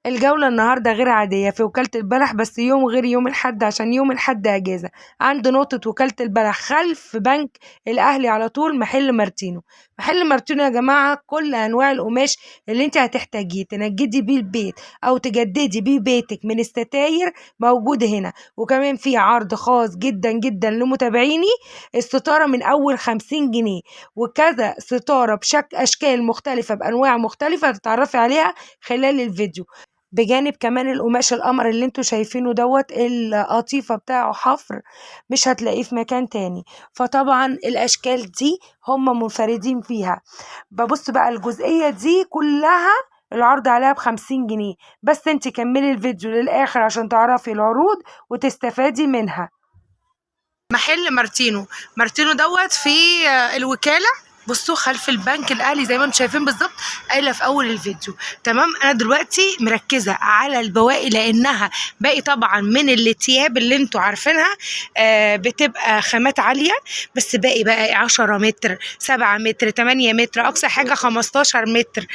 الجولة النهاردة غير عادية في وكالة البلح، بس يوم غير يوم الحد عشان يوم الحد أجازة. عند نقطة وكالة البلح خلف بنك الأهلي على طول محل مارتينو. محل مارتينو يا جماعة كل أنواع القماش اللي انت هتحتاجيه تنجدي بيه البيت أو تجددي بيه بيتك من الستاير موجود هنا. وكمان في عرض خاص جدا جدا لمتابعيني، الستارة من أول 50 جنيه، وكذا ستارة بشكل أشكال مختلفة بأنواع مختلفة هتتعرفي عليها خلال الفيديو. بجانب كمان القماش القمر اللي انتوا شايفينه دوت، القطيفة بتاعه حفر مش هتلاقيه في مكان تاني. فطبعا الاشكال دي هم منفردين فيها. ببص بقى الجزئية دي كلها العرض عليها ب50 جنيه، بس انت كملي الفيديو للاخر عشان تعرفي العروض وتستفادي منها. محل مارتينو، مارتينو دوت في الوكالة، بصوا خلف البنك الاهلي زي ما انتم شايفين بالظبط، قايله في اول الفيديو. تمام، انا دلوقتي مركزه على البواقي لانها باقي طبعا من الثياب اللي انتم عارفينها، بتبقى خامات عالية، بس باقي بقى 10 متر، 7 متر، 8 متر، اقصى حاجة 15 متر.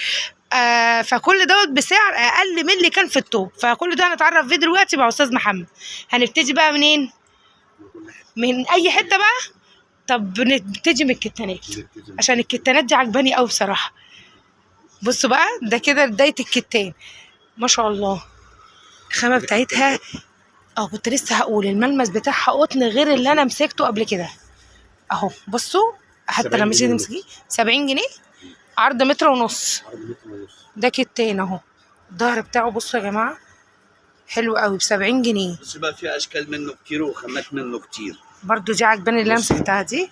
فكل دوت بسعر اقل من اللي كان في التوب. فكل ده هنتعرف فيه دلوقتي مع استاذ محمد. هنبتدي بقى منين؟ من اي حتة بقى؟ طب نبتدي من الكتانات عشان الكتانات دي عجباني قوي بصراحة. بصوا بقى ده كده بداية الكتان، ما شاء الله الخامة بتاعتها، كنت لسه هقول الملمس بتاعها قطن غير اللي انا مسكته قبل كده اهو. بصوا حتى لما تيجي تمسكيه 70 جنيه، عرض متر ونص. ده كتان اهو، الظهر بتاعه بصوا يا جماعة حلو قوي ب70 جنيه. بس بقى في اشكال منه كتير وخامات منه كتير. برضو دي عجباني اللي انا مسكتها دي،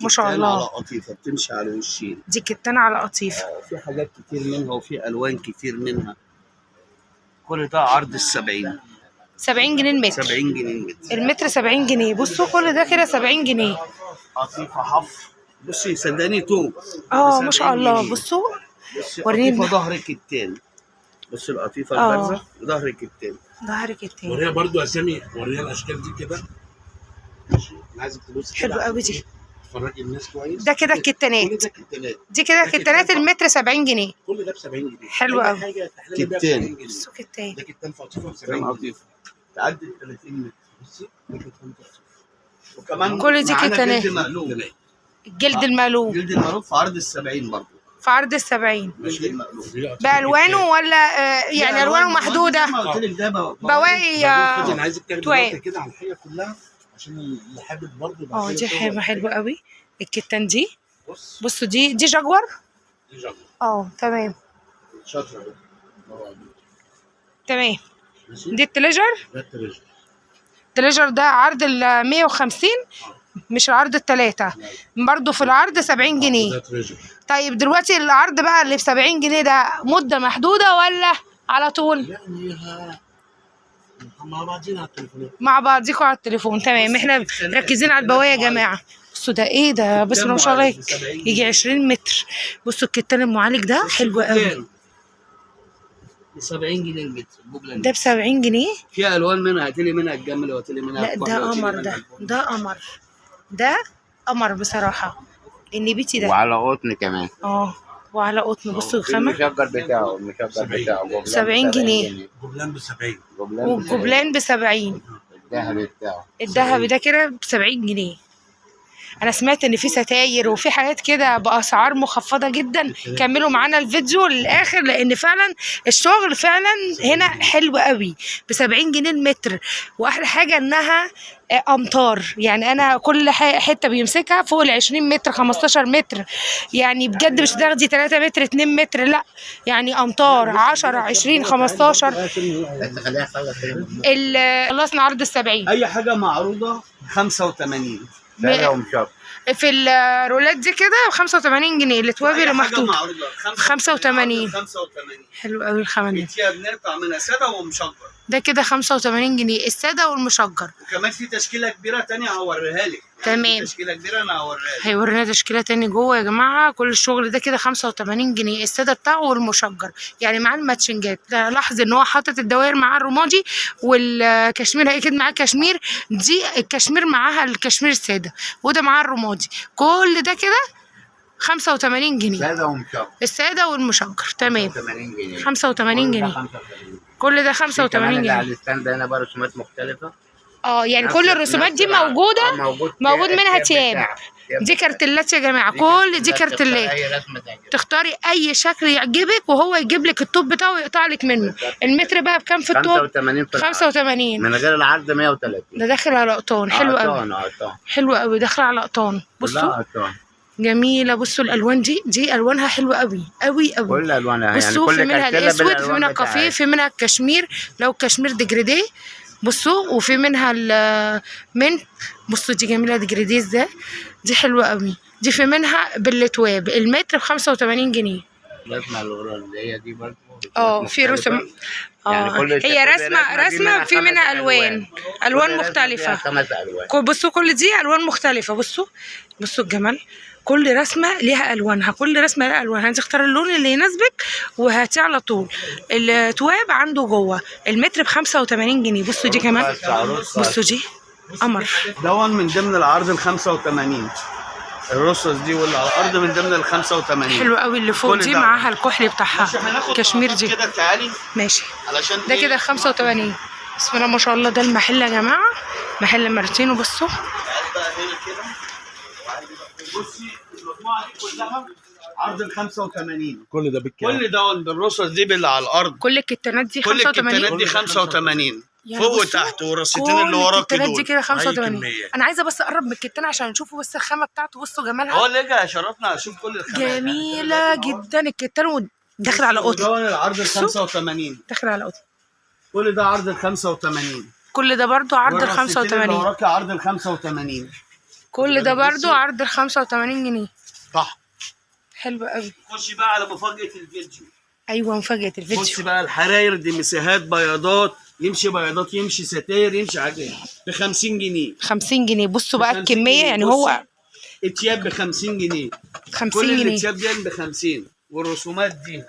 ما شاء الله على قطيفة بتمشي على وشين. دي كتانه على قطيفة، في حاجات كتير منها وفي الوان كتير منها. كل ده عرض ال70، 70 جنيه المتر. 70 جنيه المتر، المتر 70 جنيه. بصوا كل ده كده 70 جنيه. قطيفة حفر، بصي صدقني توب. ما شاء الله. بصوا وريني قطيفة ظهر كتان، بصي القطيفه البارزة ظهر كتان، ظهر كتان. وريها برضو اسامي، وريها الاشكال دي كده. ماشي، انا عايزك تبص حلو قوي دي، تفرجي الناس كويس. ده كده الكتانات، دي كده الكتانات المتر 70 جنيه، كل ده ب 70 جنيه. حلو قوي. كتان، بصوا كتان، ده كتان في قطيفة ب 70 جنيه، تعدي 30 متر. بصي ده كتان في وكمان كل دي كتانات. الجلد المقلوب، الجلد المقلوب في عرض ال70 برضه، في عرض ال70 بالوانه ولا يعني الوانه محدودة؟ بواقي. انا عايزك تاخدي كده على الحاجة كلها عشان اللي حابب برضه. دي حاجة حلوة قوي الكتان دي. بصوا دي جاكور، دي جاكور. تمام، شاطرة تمام. دي التليجر، ده التليجر، التليجر ده عرض ال 150 مش العرض التلاتة، برضه في العرض 70 جنيه. طيب دلوقتي العرض بقى اللي ب 70 جنيه ده مدة محدودة ولا على طول؟ يعني مع بعضينا على التليفون، مع بعضيكوا على التليفون. تمام، احنا مركزين على البواقي يا جماعة. بصوا ده ايه ده، بس ما شاء الله يجي 20 متر. بصوا الكتان المعالج ده حلو قوي، ب 70 جنيه المتر. ده ب 70 جنيه. في الوان منها، هاتلي منها الجمل وهاتلي منها. لا ده قمر، ده قمر، ده قمر بصراحة. النبيتي ده وعلى قطن كمان. وعلى قطن. بصوا الخامة، المشجر بتاعه، المشجر بتاعه 70 جنيه. جبلان ب 70، والجبلان ب 70. الذهبي بتاعه، الذهبي ده كده ب 70 جنيه. انا سمعت ان في ستاير وفي حاجات كده باسعار مخفضة جدا. كملوا معانا الفيديو للاخر لان فعلا الشغل فعلا هنا حلو قوي ب 70 جنيه المتر. واحلى حاجة انها امتار، يعني انا كل حتة بيمسكها فوق ال 20 متر، 15 متر، يعني بجد مش هتاخدي 3 متر 2 متر، لا يعني امتار 10 20 15. خلصنا عرض ال 70. اي حاجة معروضة 85 في الرولات دي كده ب 85 جنيه. التوابل اللي محطوطة 85. حلو قوي الخامة دي. بنقطع منها ساده ومشجر، ده كده 85 جنيه السادة والمشجر. وكمان في تشكيله كبيرة ثانية هوريها لك. تمام، تشكيله كبيرة انا هوريها لك، هيورينا تشكيله ثانية جوه يا جماعة. كل الشغل ده كده 85 جنيه السادة بتاعه والمشجر، يعني مع الماتشنجات. لاحظ ان هو حاطط الدوائر مع الرمادي والكشمير، اكيد معاه كشمير، دي الكشمير معاها الكشمير السادة وده معاه الرمادي. كل ده كده 85 جنيه السادة والمشجر، السادة والمشجر. تمام، 85 جنيه، 85 جنيه. كل ده في 85 كمان اللي على جنيه. ال stand هنا بقى رسومات مختلفة. يعني كل الرسومات دي موجودة، موجود منها تياب. دي كارتلات يا جماعة، كل دي كارتلات. تختاري اي شكل يعجبك وهو يجيب لك التوب بتاعه ويقطع لك منه. المتر بقى بكام في التوب؟ 85 في 85 من غير العرض 130. ده داخل على قطان. حلو قوي، حلو قوي، داخل على قطان. بصوا جميلة. بصوا الالوان دي الوانها حلوة قوي قوي قوي، كل الوانها. بصوا يعني كل في منها الاسود، في منها الكافيه، في منها الكشمير، لو الكشمير dégradé. بصوا وفي منها ال mint. بصوا دي جميلة، dégradé ازاي، دي حلوة قوي. دي في منها بالتواب. المتر ب 85 جنيه. الرسمة اللي هي دي برضه في رسم. يعني كل هي رسمه في منها الوان، الوان مختلفة. 5 الوان. بصوا كل دي الوان مختلفة. بصوا الجمال، كل رسمه ليها الوانها، كل رسمه ليها الوانها. انت اختاري اللون اللي يناسبك وهاتيه على طول. التواب عنده جوه المتر ب 85 جنيه. بصوا دي كمان، بصوا دي قمر. دون من ضمن العرض ال 85، الرصص دي واللي على الارض من ضمن ال 85. حلو قوي اللي فوق دي معاها الكحل بتاعها كشمير دي كده. تعالي ماشي، علشان ده كده 85. بسم الله ما شاء الله. ده المحل يا جماعة، محل مارتينو. بصوا تعالي بقى هنا كده. بصي المجموعة دي كلها عرض ال 85. كل ده بالكام؟ كل ده بالرصص دي باللي على الارض. كل الكتانات دي 85. كل الكتانات دي 85 يعني فوق وتحت، والرصيتين اللي وراك دول. الكتانات دي كده 85. انا عايزه بس اقرب من الكتان عشان نشوفوا بس الخامة بتاعته. بصوا جمالها. هو اللي اجى شرفنا اشوف كل الخامات. جميلة جدا الكتان، وداخل على قطن. ده العرض ال 85، داخل على قطن. كل ده عرض ال 85. كل ده برضو عرض ال 85. اللي وراك عرض ال 85. كل ده برضو عرض ال 85 جنيه. صح، حلو قوي. خشي بقى على مفاجأة الفيديو. ايوه مفاجأة الفيديو. بصي بقى الحراير دي، مساهات، بياضات، يمشي بياضات، يمشي ستاير، يمشي حاجات ب 50 جنيه. 50 جنيه. بصوا بقى الكمية، يعني هو اتياب ب 50 جنيه. 50 كل جنيه. الاتياب دي ب 50، والرسومات دي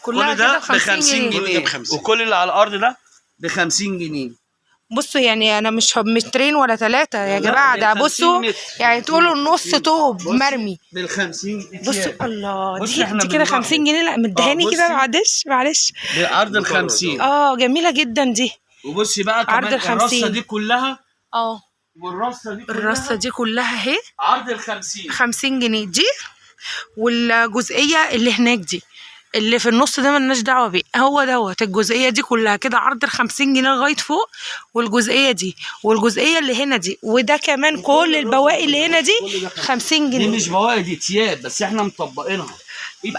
كلها كل ده كده ب 50 جنيه، وكل اللي على الارض ده ب 50 جنيه. بصوا يعني انا مش مترين ولا 3 يا جماعة، ده بصوا يعني تقولوا النص طوب مرمي بال 50. بصوا الله، دي كده 50 جنيه. لا مدهاني كده، معلش معلش، عرض ال 50. جميلة جدا دي. وبصي بقى كمان عرض ال 50. الرصه دي كلها، والرصه دي كلها، الرصه دي كلها اهي عرض ال 50. 50 جنيه دي. والجزئيه اللي هناك دي اللي في النص ده ملناش دعوه بيه، هو دوت الجزئية دي كلها كده عرض ال 50 جنيه لغاية فوق، والجزئيه دي والجزئيه اللي هنا دي، وده كمان كل البواقي اللي هنا دي 50 جنيه. دي مش بواقي، دي تياب بس احنا مطبقينها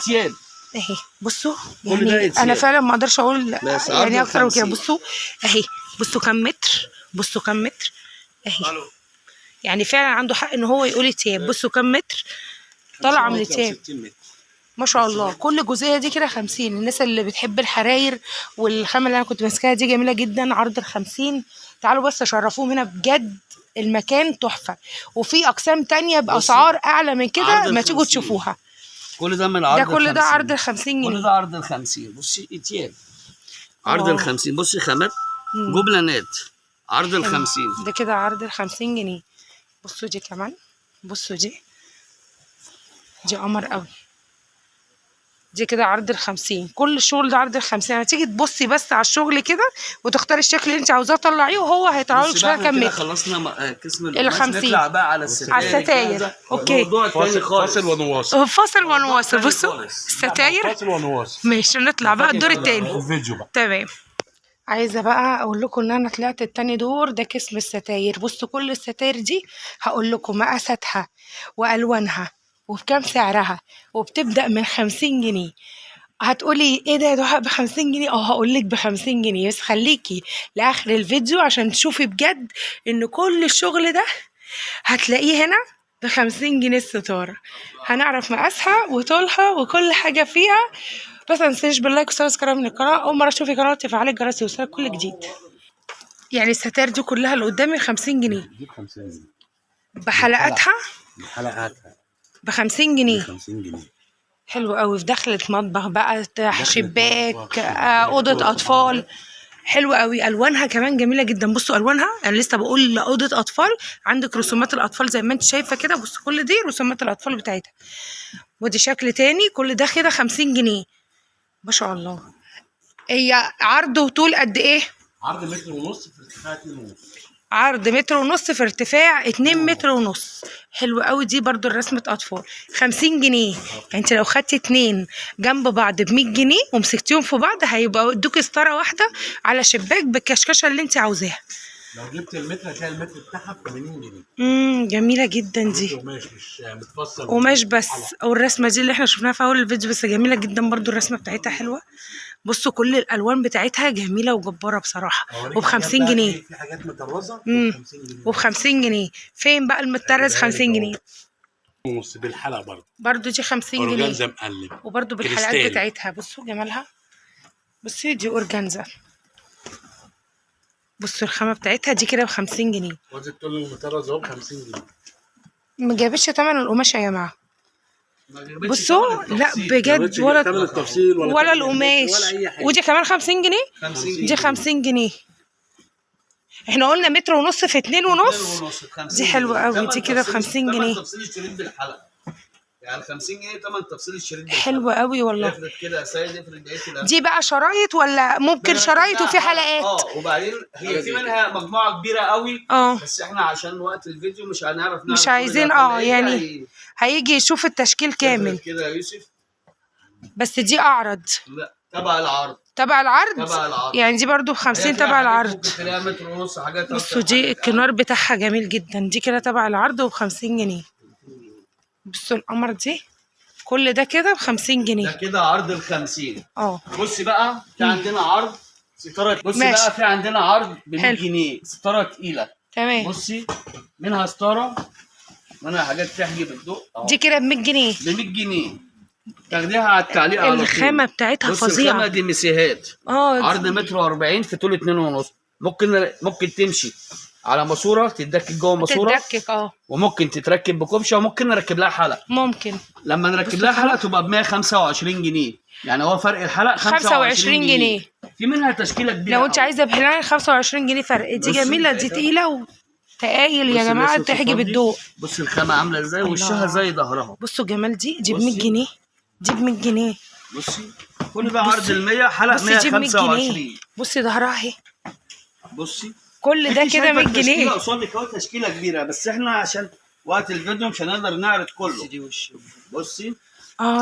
تياب اهي. بصوا يعني انا فعلا ما اقدرش اقول يعني اكتر من كده. بصوا اهي، بصوا كم متر، بصوا كم متر اهي. يعني فعلا عنده حق ان هو يقول تياب. بصوا كم متر طالعه من التياب ما شاء الله. كل جزئية دي كده 50. الناس اللي بتحب الحراير والخامه اللي انا كنت ماسكاها دي جميلة جدا، عرض ال 50. تعالوا بس شرفوهم هنا بجد، المكان تحفة. وفي اقسام تانية باسعار اعلى من كده، ما تيجوا تشوفوها. كل ده من عرض ده، كل ده عرض ال 50 جنيه. كل ده عرض ال 50. بصي اتياب عرض ال 50. بصي خامات جبلانات عرض ال 50. ده كده عرض ال 50 جنيه. بصوا دي كمان، بصوا دي قمر قوي. دي كده عرض ال 50. كل الشغل ده عرض ال 50. هتيجي تبصي بس على الشغل كده وتختاري الشكل اللي انت عاوزاه تطلعيه، وهو هيطلع لك شوية كم متر. خلصنا قسم ال 50. نطلع بقى على الستاير. على الستاير. okay، موضوع تاني خالص. فاصل ونواصل، فاصل ونواصل. بصوا الستاير، فاصل ونواصل. ماشي، نطلع بقى الدور التاني الفيديو بقى. تمام. عايزه بقى اقول لكم ان انا طلعت التاني دور، ده قسم الستاير. بصوا كل الستاير دي هقول لكم مقاساتها والوانها وبكام سعرها، وبتبدأ من 50 جنيه. هتقولي ايه ده يا دعاء ب50 جنيه؟ هقول لك ب50 جنيه، بس خليكي لاخر الفيديو عشان تشوفي بجد ان كل الشغل ده هتلاقيه هنا ب50 جنيه. الستارة هنعرف مقاسها وطولها وكل حاجة فيها. بس ما تنسيش بال like وال subscribe من القناة. اول مرة تشوفي قناتي فعلي الجرس يوصلك كل جديد. يعني الستار دي كلها اللي قدامي 50 جنيه. دي ب50 جنيه بحلقاتها، بحلقاتها ب50 جنيه. 50 جنيه. حلو قوي. في دخلة مطبخ بقى، شباك، اوضة اطفال. حلو قوي. الوانها كمان جميلة جدا. بصوا الوانها، انا لسه بقول لاوضه اطفال، عندك رسومات الاطفال زي ما انت شايفه كده. بصوا كل دي رسومات الاطفال بتاعتها. ودي شكل تاني. كل ده كده 50 جنيه ما شاء الله. هي عرض وطول قد ايه؟ عرض متر ونص في ارتفاع 2 ونص. عرض متر ونص في ارتفاع 2 متر ونص. حلو قوي. دي برضو الرسمة اطفال 50 جنيه. يعني انت لو خدتي 2 جنب بعض ب 100 جنيه ومسكتيهم في بعض هيبقى ادوكي ستارة واحدة على شباك بالكشكشة اللي انت عاوزاها. لو جبت المتر هتلاقي المتر بتاعها ب 80 جنيه. جميلة جدا دي. قماش مش متفصل، قماش بس. او الرسمة دي اللي احنا شفناها في اول الفيديو، بس جميلة جدا برضو الرسمة بتاعتها حلوة. بصوا كل الالوان بتاعتها جميلة وجباره بصراحة. وب 50 جنيه. في حاجات مطرزه ب 50 جنيه. وب 50 جنيه. فين بقى المطرز 50 جنيه؟ ونص بالحلقة برضو. برضو دي 50 جنيه. اورجانزا مقلب. وبرضو بالحلقات كريستال. بتاعتها. بصوا جمالها. بصوا دي اورجانزا. بصوا الخامة بتاعتها دي كده ب 50 جنيه. وادي التول المطرز اهو ب 50 جنيه. ما جابتش تمن القماش يا جماعة. بصوا لا بجد، ولا تمن التفصيل ولا القماش ولا اي حاجة. ودي كمان 50 جنيه. 50 جنيه. دي 50 جنيه. احنا قلنا متر ونص في 2 ونص. دي حلوة قوي. دي كده ب 50 جنيه. تفصيل الشريط بالحلقة. يعني 50 جنيه تمن تفصيل الشريط بالحلقة. حلوة قوي والله. افرد كده يا سيد، افرد بقية الألوان. دي بقى شرايط ولا ممكن شرايط وفي حلقات؟ وبعدين هي في منها مجموعة كبيرة قوي. بس احنا عشان وقت الفيديو مش هنعرف مش عايزين يعني هيجي يشوف التشكيل كامل كده يا يوسف. بس دي اعرض. لا تبع العرض. تبع العرض. تبع العرض. يعني دي برضو ب 50 تبع العرض. ممكن تلاقيها متر ونص حاجات. بصوا دي الكنار بتاعها جميل جدا. دي كده تبع العرض وب 50 جنيه. بصوا القمر دي كل ده كده ب 50 جنيه. ده كده عرض ال 50. بصي بقى في عندنا عرض ستارة. بصي ماشي. بقى في عندنا عرض ب 100 حلو. جنيه ستارة تقيلة. تمام. بصي منها ستارة، منها حاجات تحجب الضوء. دي كده ب 100 جنيه. ب 100 جنيه تاخديها على التعليق على طول. الخامة بتاعتها بصي فظيعة. الخامة دي مسيهات. عرض متر و40 في طول 2 ونص. ممكن تمشي على ماسوره، تتدكك جوه ماسوره. تتدكك. وممكن تتركب بكبشه، وممكن نركب لها حلقة. ممكن لما نركب لها حلقة تبقى ب 125 جنيه. يعني هو فرق الحلقة 25 جنيه. في منها تشكيله كبيرة. لو انت عايزه بحلقة 25 جنيه فرق. دي جميلة، دي تقيلة وتقايل يا جماعة، تحجب الضوء. بصي الخامة عامله ازاي، وشها زي ظهرها. بصوا الجمال. دي ب 100 جنيه. دي ب 100 جنيه. بصي كل ده عرض ال 100 حلقة 125. بصي ظهرها اهي. بصي كل ده كده 100 جنيه. قصادك اهو تشكيله كبيرة، بس احنا عشان وقت الفيديو مش هنقدر نعرض كله. بصي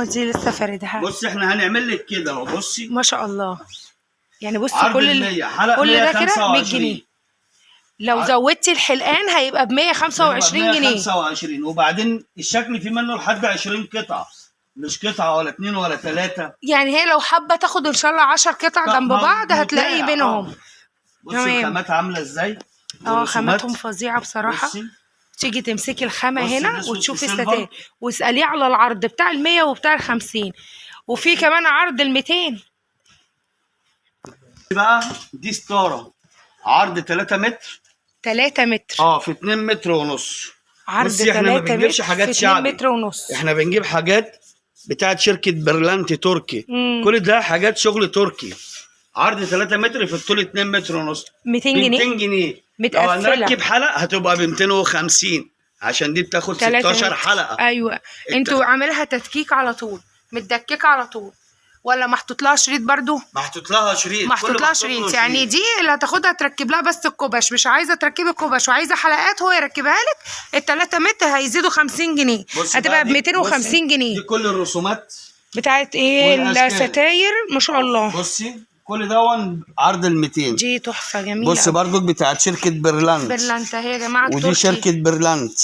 دي لسه فاردها. بصي احنا هنعمل لك كده اهو. بصي ما شاء الله. يعني بصي كل كل ده كده 100 جنيه. لو زودتي الحلقان هيبقى ب 125 جنيه. 125. وبعدين الشكل في منه لحد 20 قطعه، مش قطعه ولا 2 ولا 3. يعني هي لو حابة تاخد ان شاء الله 10 قطع جنب بعض هتلاقي بينهم. بصي الخامات عامله ازاي. خاماتهم فظيعة بصراحة. بصي. تيجي تمسكي الخامة هنا وتشوفي الستان، واساليه على العرض بتاع ال100 وبتاع ال50، وفي كمان عرض ال200. بقى دي ستارة عرض 3 متر. 3 متر في 2 متر ونص. عرض 3 احنا ما بنجيبش حاجات شعبي. 2 متر ونص. احنا بنجيب حاجات بتاعت شركة برلانتي تركي. كل ده حاجات شغل تركي. عرض 3 متر في الطول 2 متر ونص. 200 جنيه. 200 جنيه. متقفله. لو هنركب حلقة هتبقى ب 250 عشان دي بتاخد 16 حلقة. ايوه انتوا عاملها تدكيك على طول، متدككه على طول، ولا محطوط لها شريط برضو؟ محطوط لها شريط. محطوط لها شريط. يعني دي اللي هتاخدها تركب لها بس الكوبش، مش عايزه تركبي الكوبش وعايزه حلقات هو يركبها لك. ال 3 متر هيزيدوا 50 جنيه، هتبقى ب 250 جنيه. دي كل الرسومات بتاعت ايه الستاير ما شاء الله. بصي كل دون عرض ال 200. دي تحفة جميلة. بص برضك بتاعت شركة برلانت. برلانت اهي يا جماعة، ودي التركي. شركة برلانت.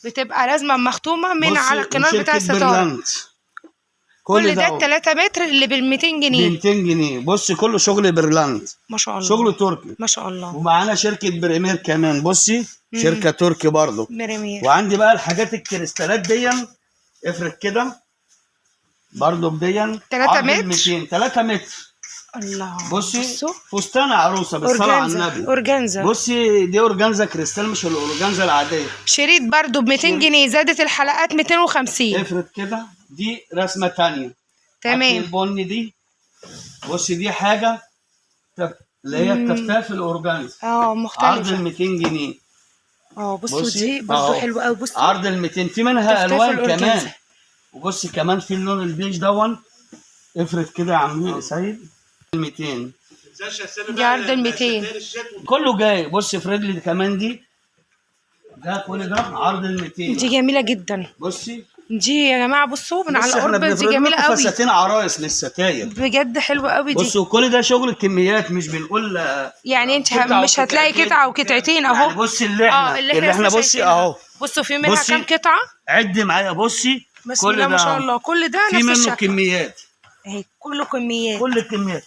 بتبقى لازمه مختومه من على الكنار بتاع الستارة. كل ده 3 متر اللي بال 200 جنيه. 200 جنيه. بصي كله شغل برلانت ما شاء الله، شغل تركي ما شاء الله. ومعانا شركة بريمير كمان. بصي شركة تركي برضو، بريمير. وعندي بقى الحاجات الكريستالات دي، افرد كده برضو بدي 3 متر. 3 متر. الله. بصي فستان عروسه بالصلاة على النبي، اورجانزا. بصي دي اورجانزا كريستال مش الاورجانزا العادية. شريط برضو ب 200 جنيه، زادت الحلقات 250. افرد كده، دي رسمه ثانية تمام. البني دي بصي دي حاجة اللي هي التفتاف الاورجانزا، مختلفة. عرض ال 200 جنيه. بصوا دي برضو حلوة قوي. بصوا عرض ال 200 في منها الوان كمان. وبصي كمان في اللون البيج دون، افرد كده يا عم سيد. 200. دي عرض ال 200. كله جاي. بص فريدلي كمان دي، ده كل ده عرض ال 200. دي جميلة جدا. بصي دي يا جماعة، بصوا من على بصي احنا قرب، دي بنفرد جميلة لكم قوي فساتين عرايس للستاير بجد، حلوة قوي دي. بصوا كل ده شغل كميات، مش بنقول يعني انت قطعة مش هتلاقي وقطعتين. قطعه وقطعتين اهو. يعني بصي اللي احنا اللي احنا لسه بصي شايفينها. اهو. بصوا في منها بصي. كام قطعه؟ عد معايا. بصي بسم كل الله ما ده شاء الله، كل ده في نفس منه الشكل كميات، اهي كله كميات، كل الكميات.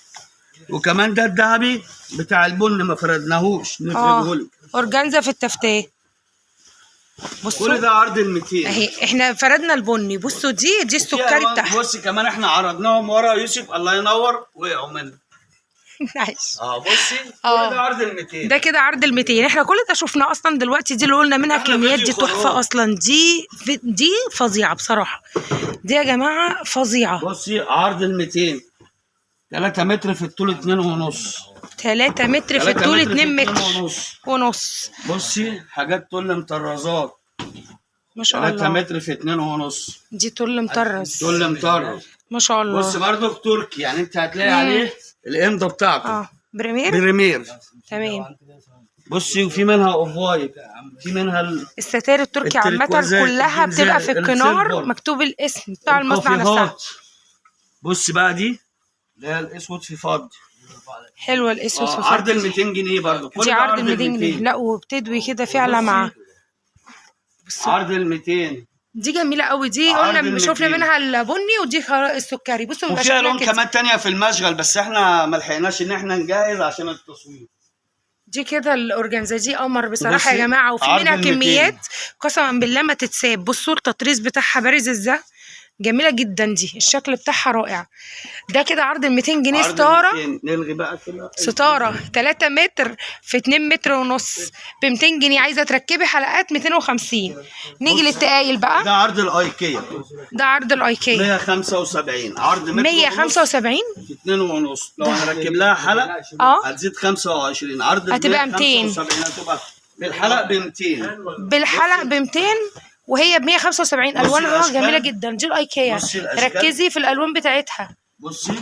وكمان ده الذهبي بتاع البن ما فردناهوش، نفرده لك. اورجانزا في التفتيه. بصوا كل ده عرض ال 200 اهي احنا فردنا البني. بصوا دي السكري وفي ألوان. بتاعها. بصي كمان احنا عرضناهم ورا يوسف الله ينور، وقعوا منه. معلش. بصي كل ده عرض ال 200. ده كده عرض ال 200. احنا كل ده شفناه اصلا دلوقتي، دي اللي قلنا منها احلى كميات، دي فيديو تحفة خلاص. اصلا. دي فظيعة بصراحة، دي يا جماعة فظيعة. بصي عرض ال 200 3 متر في الطول 2 ونص. 3 متر في 3 الطول متر في 2 متر ونص. ونص. بصي حاجات طول مطرزات. ما شاء 3 الله، متر في 2 ونص، دي طول مطرز، طول مطرز. ما شاء الله. بص برضو تركي، يعني انت هتلاقي عليه الامضه بتاعته. بريمير. بريمير. تمام. بصي وفي منها off white، في منها الستاير التركي عامة التركوازات، كلها بتبقى في الجنزات، الكنار ال silver، مكتوب الاسم بتاع المصنع نفسها. الكوفيهات. بصي بقى دي اللي هي الاسود في فضي. حلوة الاسود في عرض فضي. ال 200 جنيه برضو. كل دي ده عرض ال 200 جنيه. لا وبتدوي كده فيها لمعة. بصوا عرض ال 200. دي جميلة قوي دي، عرض قلنا ال شفنا 200. منها البني ودي السكري. بصوا بيبقى وفي شكلها الوان كده. كمان تانية في المشغل، بس احنا ما لحقناش ان احنا نجهز عشان التصوير. دي كده الاورجانزا دي قمر بصراحة يا بصي، جماعة، وفي عرض منها ال 200. كميات قسما بالله ما تتساب. بصوا التطريز بتاعها بارز ازاي، جميلة جدا دي، الشكل بتاعها رائع. ده كده عرض ال 200 جنيه. عرض ال ستارة، 200. نلغي بقى كده ستارة 3 متر في 2 متر ونص ب 200 جنيه. عايزه تركبي حلقات 250. نيجي للتقايل بقى. ده عرض الايكيا. ده عرض الايكيا 175 عرض متر 175 في 2 ونص. لو هنركب لها حلق هتزيد 25. عرض هتبقى 200. 175 هتبقى بالحلق ب 200. بالحلق ب 200 وهي ب 175. الوانها الأشكال. جميلة جدا دي الايكيا. بصي الأشكال. ركزي في الالوان بتاعتها. بصي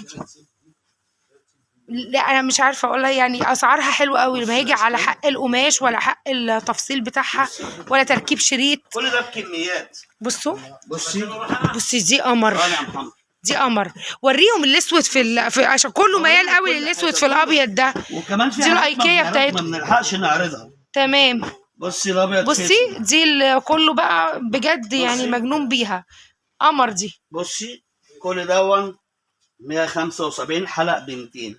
لا انا مش عارفه اقولها، يعني اسعارها حلوة قوي، ما هيجي على حق القماش ولا حق التفصيل بتاعها ولا تركيب شريط. كل ده بكميات. بصوا بصي بصي دي قمر، طالع يا محمد. دي قمر. وريهم الاسود في عشان كله ميال قوي للاسود في الابيض ده. وكمان في دي حاجات ما الأيكيا بتاعتهم. ما بنلحقش نعرضها. تمام. بصي الابيض بصي فيه. دي كله بقى بجد يعني بصي. مجنون بيها، قمر دي. بصي كل دون 175 حلق ب 200.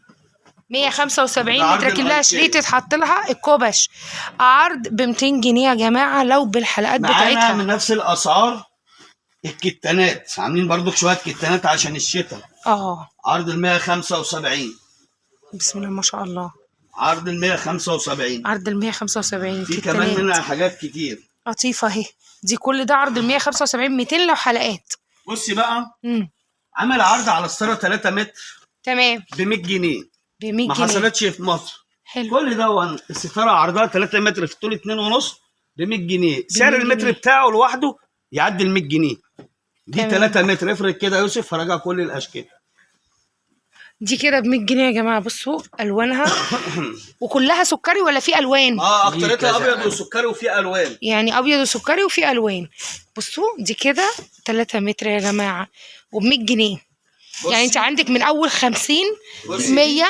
175 ده عرض متركب لها الأيكيا. شريط يتحط لها الكوبش. عرض ب 200 جنيه يا جماعة لو بالحلقات معانا بتاعتها. من نفس الاسعار الكتانات، عاملين برضو شوية كتانات عشان الشتاء. عرض ال 175. بسم الله ما شاء الله. عرض ال 175. عرض ال 175 في كمان كتانات. منها حاجات كتير لطيفة اهي دي. كل ده عرض ال 175 200 لو حلقات. بصي بقى عامل عرض على الستارة 3 متر تمام. ب 100 جنيه. ب 100 ما جنيه. حصلتش في مصر. حلو. كل ده الستارة عرضها 3 متر في طول 2 ونص ب 100 جنيه. سعر 100 المتر جنيه. بتاعه لوحده يعدي ال 100 جنيه. دي تمام. 3 متر. افرد كده يا يوسف فرجع كل الاشكال. دي كده ب 100 جنيه يا جماعة. بصوا الوانها وكلها سكري ولا في الوان؟ اكترتها كذا ابيض ألوان. وسكري وفي الوان. يعني ابيض وسكري وفي الوان. بصوا دي كده 3 متر يا جماعة وب 100 جنيه. يعني انت عندك من اول 50 بصي. 100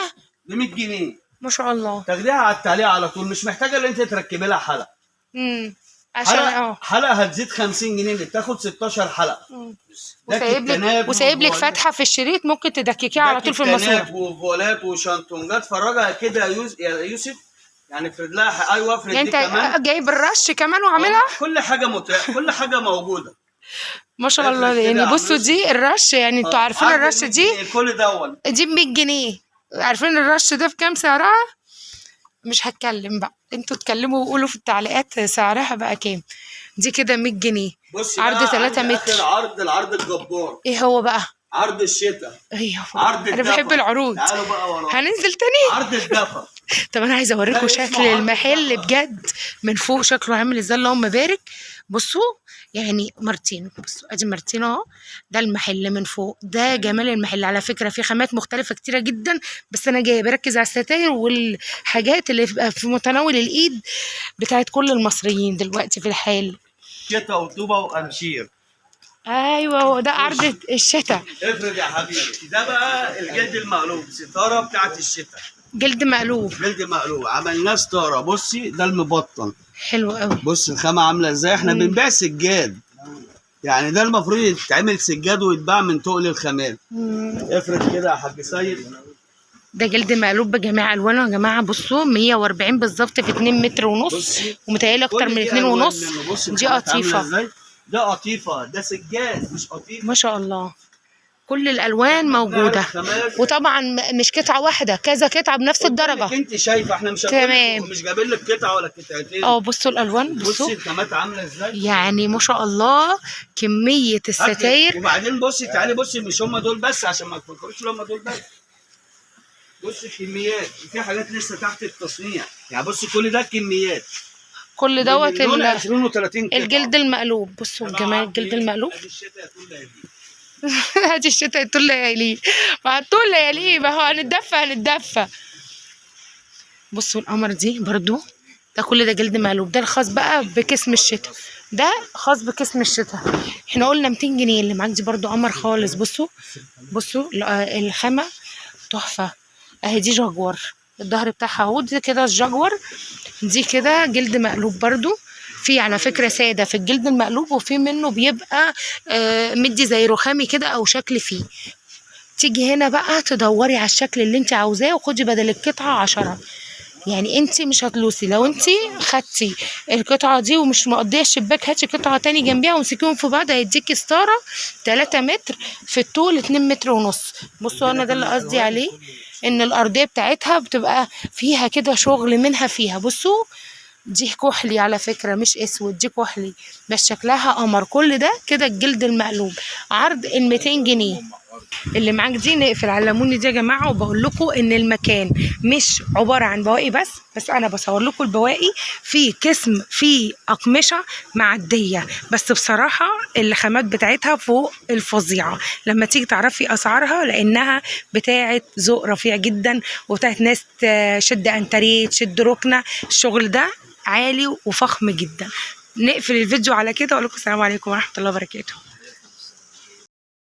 ب 100 جنيه ما شاء الله. تاخديها على التعليق على طول، مش محتاجه ان انت تركبي لها حلقة. عشان حلقة حلقة هتزيد 50 جنيه، اللي بتاخد 16 حلقة. ده وسايب لك كتانات وسايب لك وفوالات. فتحه في الشريط ممكن تدككيها ده على طول في كتانات الماسورة. وفولات وشانتونجات. فرجها كده يا يوسف، يعني افرد لها. ايوه افرد يعني دي كمان. انت جايب الرش كمان وعاملها. كل حاجة متاحة، كل حاجة موجودة ما شاء افرد الله. كده يعني يا عم بصوا يوسف. دي الرش، يعني انتوا عارفين عرض الرش 100 دي جنيه، كل دون دي ب 100 جنيه. عارفين الرش ده بكام سعرها؟ مش هتكلم بقى، انتوا اتكلموا وقولوا في التعليقات سعرها بقى كام. دي كده 100 جنيه. بصي عرض بقى 3 عندي متر. اخر عرض، العرض الجبار، ايه هو بقى؟ عرض الشتاء، ايوه عرض انا الدفا. بحب العروض. تعالوا بقى ورايا. هننزل تاني. عرض الدفا. طب انا عايزه اوريكم لا، اسمه شكل عرض المحل الدفا. بجد من فوق شكله عامل ازاي، اللهم بارك. بصوا يعني مارتينو، بصوا ادي مارتينو اهو، ده المحل من فوق، ده جمال المحل. على فكرة في خامات مختلفة كتيرة جدا، بس انا جاية بركز على الستاير والحاجات اللي في متناول الايد بتاعت كل المصريين دلوقتي في الحال. شتا وطوبه وامشير. ايوه هو ده عرض الشتاء. افرض يا حبيبي، ده بقى الجلد المقلوب، ستارة بتاعت الشتاء، جلد مقلوب. جلد مقلوب عملناه ستارة. بصي ده المبطن، حلو قوي. بص الخامة عامله ازاي. احنا بنبيع سجاد، يعني ده المفروض يتعمل سجاد ويتباع من تقل الخامات. افرض كده يا حاج سيد، ده جلد مقلوب بجميع الوانه يا جماعة. بصوا 140 بالظبط في 2 متر ونص، ومتهيألي اكتر من 2 ونص. دي قطيفة، ده قطيفة، ده سجاد مش قطيفة. ما شاء الله كل الالوان موجودة، وطبعا مش قطعه واحدة، كذا قطعه بنفس الدرجة. انت شايفه احنا مش تمام، مش جايبين لك قطعه ولا قطعتين. بصوا الالوان، بصوا الخامات عامله ازاي، يعني ما شاء الله كمية الستاير. وبعدين بصي تعالي بصي، مش هم دول بس عشان ما تفكروش هم دول بس. بصي كميات، في حاجات لسه تحت التصنيع، يعني بصي كل ده كميات، كل دوت الجلد المقلوب. بصوا الجمال الجلد المقلوب. هاتي الشتاء طول لياليه، مع طول لياليه، ما هو هنتدفى هنتدفى. بصوا القمر دي برضو، ده كل ده جلد مقلوب. ده الخاص بقى بقسم الشتاء، ده خاص بقسم الشتاء. احنا قلنا 200 جنيه. اللي معاك دي برضو قمر خالص. بصوا بصوا الخامة تحفة اهي. دي جاكوار، الظهر بتاعها اهو، دي كده الجاكوار، دي كده جلد مقلوب برضو. في على فكرة سادة في الجلد المقلوب، وفي منه بيبقى مدي زي رخامي كده او شكل فيه. تيجي هنا بقى تدوري على الشكل اللي انت عاوزاه، وخدي بدل القطعة 10. يعني انت مش هتلوسي لو انت خدتي القطعة دي ومش مقضية الشباك، هاتي قطعة تاني جنبيها وامسكيهم في بعض، هيديكي ستارة 3 متر في الطول 2 متر ونص. بصوا انا ده اللي قصدي عليه، ان الارضية بتاعتها بتبقى فيها كده شغل منها فيها. بصوا دي كحلي على فكرة، مش اسود، دي كحلي بس شكلها قمر. كل ده كده الجلد المقلوب، عرض ال 200 جنيه. اللي معاك دي نقفل على الليموني دي يا جماعة. وبقول لكم ان المكان مش عبارة عن بواقي بس انا بصور لكم البواقي. في قسم في اقمشه معدية، بس بصراحة الخامات بتاعتها فوق الفظيعة لما تيجي تعرفي اسعارها، لانها بتاعه ذوق رفيع جدا، وبتاعه ناس تشد انتريه، تشد ركنه. الشغل ده عالي وفخم جدا. نقفل الفيديو على كده واقول لكم السلام عليكم ورحمة الله وبركاته.